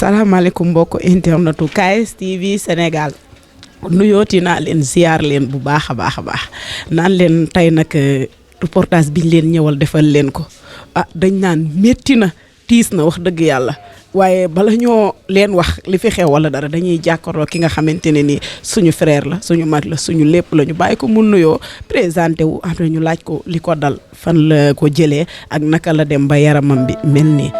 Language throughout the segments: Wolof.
salaamaaleykum mbokk internetu KSTV Sénégal nuyooti naa leen ziar leen bu baax a baax naan leen tey nag reportage biñ leen ñëwal defal leen ko dañ naan métti na tiis na wax dëgg yàlla waaye bala ñoo leen wax li fi xew wala dara dañuy jàkkaarloo ki nga xamante ne nii suñu frère la suñu mag la suñu lépp la ñu bàyyi ko mu nuyoo présenté wu après ñu laaj ko li ko dal fan la ko jëlee ak naka la dem ba yaramam bi mel nii.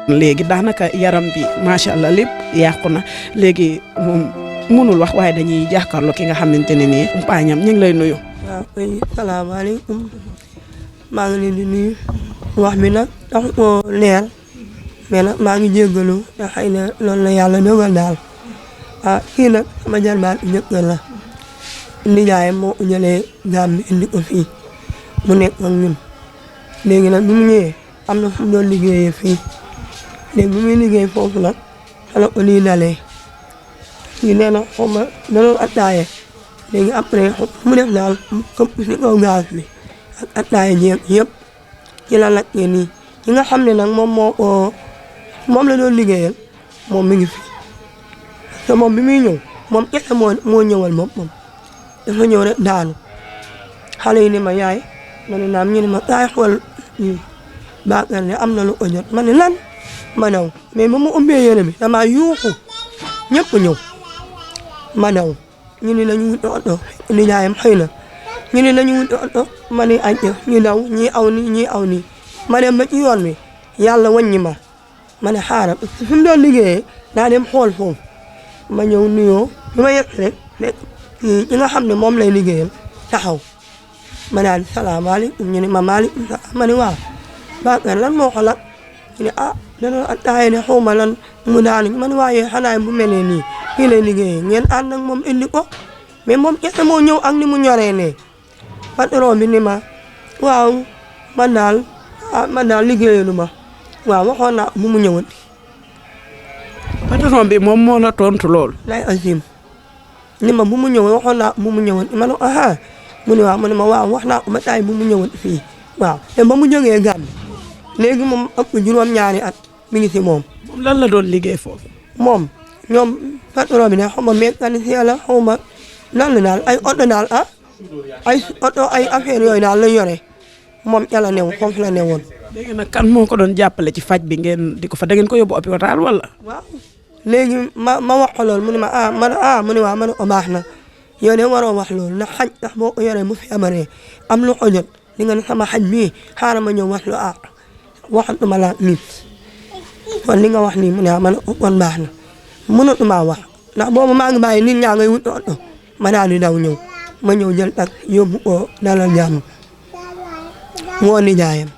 léegi daanaka yaram bi macha allah lépp yàqu na léegi moom mënul wax waaye dañuy jàkkaarloo ki nga xamante ne nii umpaañam ñu ngi lay nuyu. waaw kay salaamaaleykum maa ngi leen di nuyu wax mi nag tax ko leer mais nag maa ngi jéggalu te xëy na loolu la yàlla dogal daal kii nag sama jarbaat njëkk la nijaayam moo ñëlee Gàmbi indi ko fii mu nekk ak ñun léegi nag bi mu ñëwee am na fu mu doon liggéeyee fii. léegi bi muy liggéey foofu nag xala ko lii dalee ñu nee na xaw ma danoon attaaye léegi après mu def daal mu këpp si kaw gaz bi ak attaaye jeeg yëpp ci la lakkee nii ñi nga xam ne nag moom la doon liggéeyal moom mi ngi fi te moom bi muy ñëw moom kese moo ñëwal moom dafa ñëw rek daanu xale yi ne ma yaay ma ne naam ñu ne ma kaay xool Bakar ne am na lu ko jot ma ne lan ma daw mais ba mu ubbee yére bi damaa yuuxu ñëpp ñëw ma daw ñu ne nañu wuti oto nijaayam xëy na ñu ne nañu wuti oto ma ne aj ñu daw ñii aw ni ñii aw nii ma dem ba ci yoon bi yàlla wàññi ma ne xaaral parce que fi mu doon liggéeyee daa dem xool foofu ma ñëw nuyoo bi ma yegg rek ñi nga xam ne moom lay liggéeyal taxaw ma naan salaamaaleykum ñu ne ma maaleykum salaam ma ne waaw Bakar lan moo ko lakk ñu ne dana attaaye ne xaw ma lan mu daanu man waaye xanaa bu mel nii fii lay liggéeyee ngeen ànd ak moom indi ko mais moom kese moo ñëw ak ni mu ñoree ne patron bi ni ma waaw man daal liggéeyalu ma waaw waxoon naa bu mu ñëwoon. patron bi moom moo la tontu lool. lay azim ni ma bu mu ñëwoon waxoon naa bu mu ñëwoon ma ne mu ne waaw mu ne ma waaw wax naa ko ba taay bu mu ñëwoon fii waaw te ba mu jógee Gàmbi léegi moom ëpp juróom-ñaari at mi ngi si moom. lan la doon liggéey foofu. moom ñoom patron bi ne xaw ma mécanicien la xaw ma lan la daal ay oto daal ay oto ay affaire yooyu daal la yore moom ca la new foofu la newoon. léegi nag kan moo ko doon jàppale ci faj bi ngeen di ko fa da ngeen ko yóbbu hôpital wala. waaw léegi ma wax ko loolu mu ne ma mu ne waaw ma ne ko baax na yow de waroo wax loolu ndax xaj ndax boo ko yoree mu feebaree am lu ko jot di nga ne sama xaj bii xaaral ma ñëw wax lu waxatuma la nit kon li nga wax nii mu ne ma ne kon baax na mënatuma wax ndax boobu maa ngi bàyyi nit ñaa ngay wut oto ma daal di daw ñëw ma ñëw jël tak yóbbu ko dalal jàmm woo nijaayam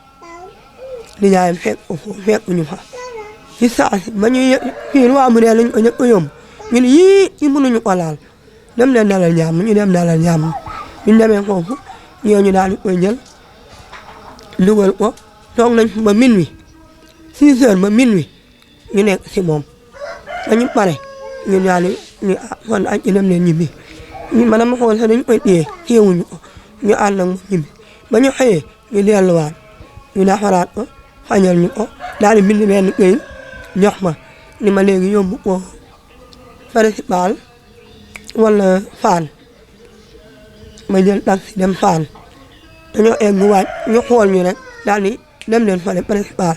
fekk ñu fa ci saa si ba ñuy fii waa mu dee lañ ko ñëpp yóbbu ñu ne yii ci mënuñu ko laal dem leen dalal jàmm ñu dem dalal jàmm ñu demee foofu ñooñu daal di koy jël dugal ko toog nañ ba minuit 6 heures ba minuit ñu nekk si moom dañu pare ñu daal di kon añ ci dem leen ñibbi ñu mën a ma xool sax dañu koy téyewuñu ko ñu ànd ak mu ñibbi ba ñu xëyee ñu delluwaat ñu defaraat ko fajal ñu ko daal di bind benn këyit jox ma ni ma léegi yóbbu ko principal wala Fann ma jël taxi dem Fann dañoo egg waaj ñu xool ñu rek daal di dem leen fale principal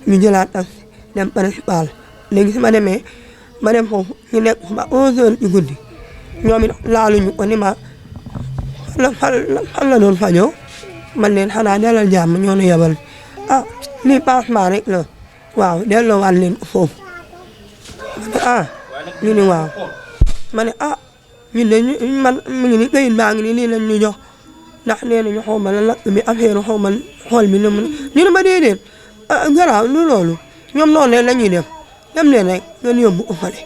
ñu jëlaat taxi dem principal léegi si ma demee ma dem foofu ñu nekk ba 11 heures ci guddi ñoom it laaluñu ko ni ma fan la doon fajoo man leen xanaa dalal jàmm ñoo nu yebal lii pansement rek la waaw delloowaat leen ko foofu ñu ni waaw ma ne ah ñun de man mi ngi ni këyit baa ngi ni lii lañ ñu jox ndax nee nañu xaw ma la lakk mi affaire xaw ma xool mi ne mu ñu ne ma déedéet garaaw lu loolu ñoom noonu leen la ñuy dem leen rek ngeen yóbbu ko fale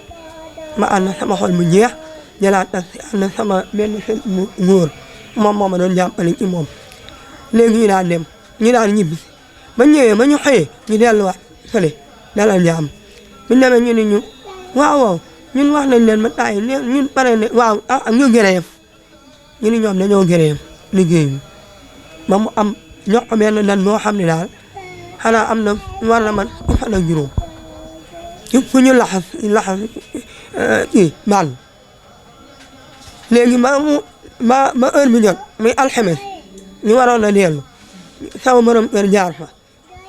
ma ànd sama xol mu jeex jëlaat taxi ànd sama benn sën mu góor moom moo ma doon jàppale ci moom léegi ñu daan dem ñu daan ñibbi ba ñëwee ba ñu xëyee ñu delluwaat fële dalal jàmm bu ñu demee ñu ne ñu waaw ñun wax nañ leen ba taay ñun pare ne waaw ñu gërëm ñu ni ñoom dañoo gërëm liggéey bi ba mu am ñoq benn dan boo xam ne daal xanaa am na war na man fan ak juróom fu ñu laxas kii baal léegi ba heure bi jot muy alxames ñu waroon a dellu sama borom kër jaar fa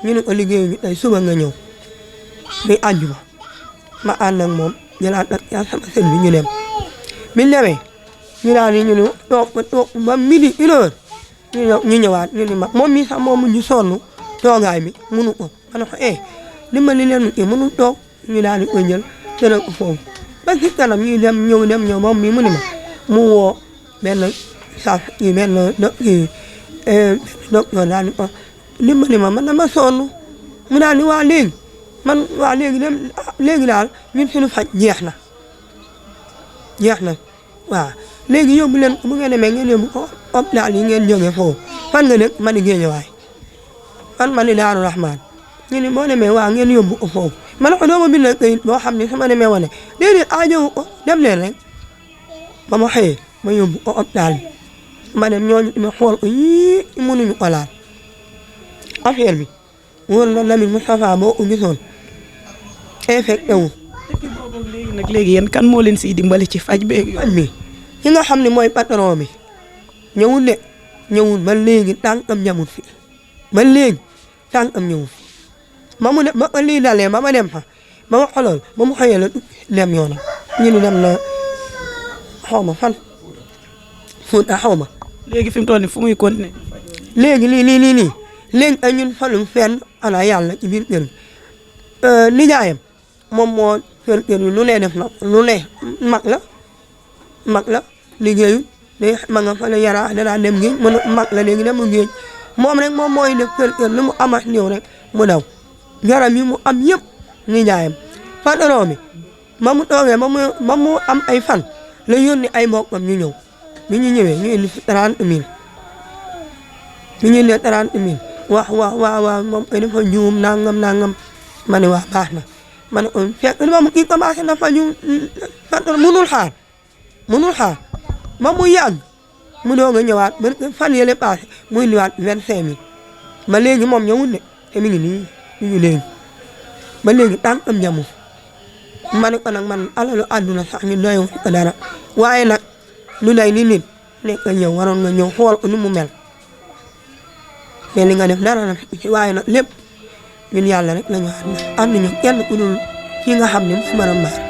ñu ne ko liggéey bi tey suba nga ñëw muy àjjuma ma ànd ak moom jëlaat ak yaa sama sën bi ñu dem biñ demee ñu daal di ñu ne toog ba midi une heure ñu ñëwaat ñu ni ma moom mii sax moom mujj sonn toogaay bi mënu ko ma ne ko dimbali leen kii mënu toog ñu daal di ko jël jëlee ko foofu ba ci kanam ñuy dem ñëw moom mii mu ni ma mu woo benn saaf kii benn docteur daal di ko dimbali ma man dama sonn mu daal di waa léegi man waa léegi daal ñun suñu faj jeex na waaw léegi yóbbu leen bu ngeen demee ngeen yóbbu ko hôpital yi ngeen jógee foofu fan nga dëkk ma ni Géejawaay fan ma ni Daaru Rahmaan ñu ni boo demee waaw ngeen yóbbu ko foofu ma ne ko doo ma bindal këyit boo xam ne sama demee wane déedéet aajowu ko dem leen rek ba ma xëyee ma yóbbu ko hôpital bi ma dem ñooñu ma xool ko yii mënuñu ko laal affaire bi wóor na Lamine Moustapha boo ko gisoon infecté wu. depuis boobu léegi nag léegi yéen kan moo leen siy dimbali ci faj beeg faj bi ki nga xam ne mooy patron bi ñëwul ba léegi tànkam ñamut fi ba léegi tànkam ñëwut fi ba lii dalee ba ma dem fa ba ma xooloon ba mu xëyee la dem yoonam ñu ni dem na xaw ma fan Fuuta xaw ma. léegi fi mu toll nii fu muy continuer. léegi léegi ay ñun falum fenn ala yàlla ci biir kër gi nijaayam moom moo kër yi lu ne def na lu ne mag la liggéeyu day ma nga fa la yaraa danaa dem géej mënu mag la léegi demul géej moom rek moom mooy def kër lu mu amat ñëw rek mu daw garab yi mu am yëpp nijaayam patron bi ba mu toogee ba mu am ay fan la yónni ay mbokkam ñu ñëw bi ñu ñëwee ñu indi fi 30 000 wax moom ay dafa juum nangam ma ne waa baax na ma ne fekk moom kii commencé na fa ñu mënul xaar ba mu yàgg mu doog a ñëwaat ba fan yële passé mu indiwaat 25 000 ba léegi moom ñëwul de te mi ngi nii ñu léegi ba léegi tànkam jamu ma ne ko nag man alalu àdduna sax ñu doyoo ko dara waaye nag lu day ni nit nekk ñëw waroon nga ñëw xool ko nu mu mel mais li nga def dara na fi waaye nag lépp ñun yàlla rek la ñu ànd ñu kenn ku dul ki nga xam ne mooy Maram Mbaar.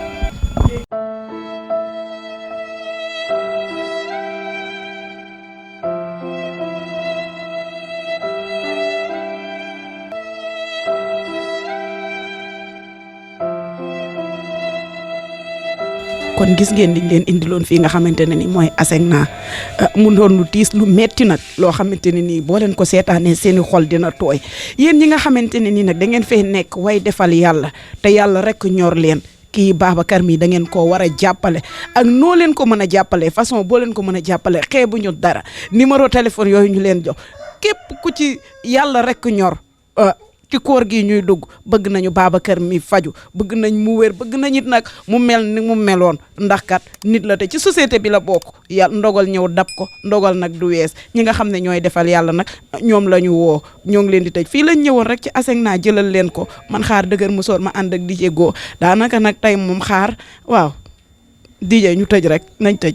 kon gis ngeen liñ leen indiloon fii nga xamante ne ni mooy Asegna mu doon lu tiis lu metti nag loo xamante ne nii boo leen ko seetaanee seeni xol dina tooy yéen ñi nga xamante ne nii nag da ngeen fee nekk way defal yàlla te yàlla rek ñor leen kii Babacar mi da ngeen koo war a jàppale ak noo leen ko mën a jàppale façon boo leen ko mën a jàppale xeebuñu dara numéro téléphone yooyu ñu leen jox képp ku ci yàlla rek ñor ci koor gi ñuy dugg bëgg nañu Babacar mi faju bëgg nañ mu wér bëgg nañ it nag mu mel ni mu meloon ndax kat nit la te ci société bi la bokk yàlla ndogal ñëw dab ko ndogal nag du wees ñi nga xam ne ñooy defal yàlla nag ñoom la ñu woo ñoo ngi leen di tëj fii lañ ñëwoon rek ci Asegna jëlal leen ko man xaar dëgër mu soor ma ànd ak DJ Go daanaka nag tey moom xaar waaw DJ ñu tëj rek nañ tëj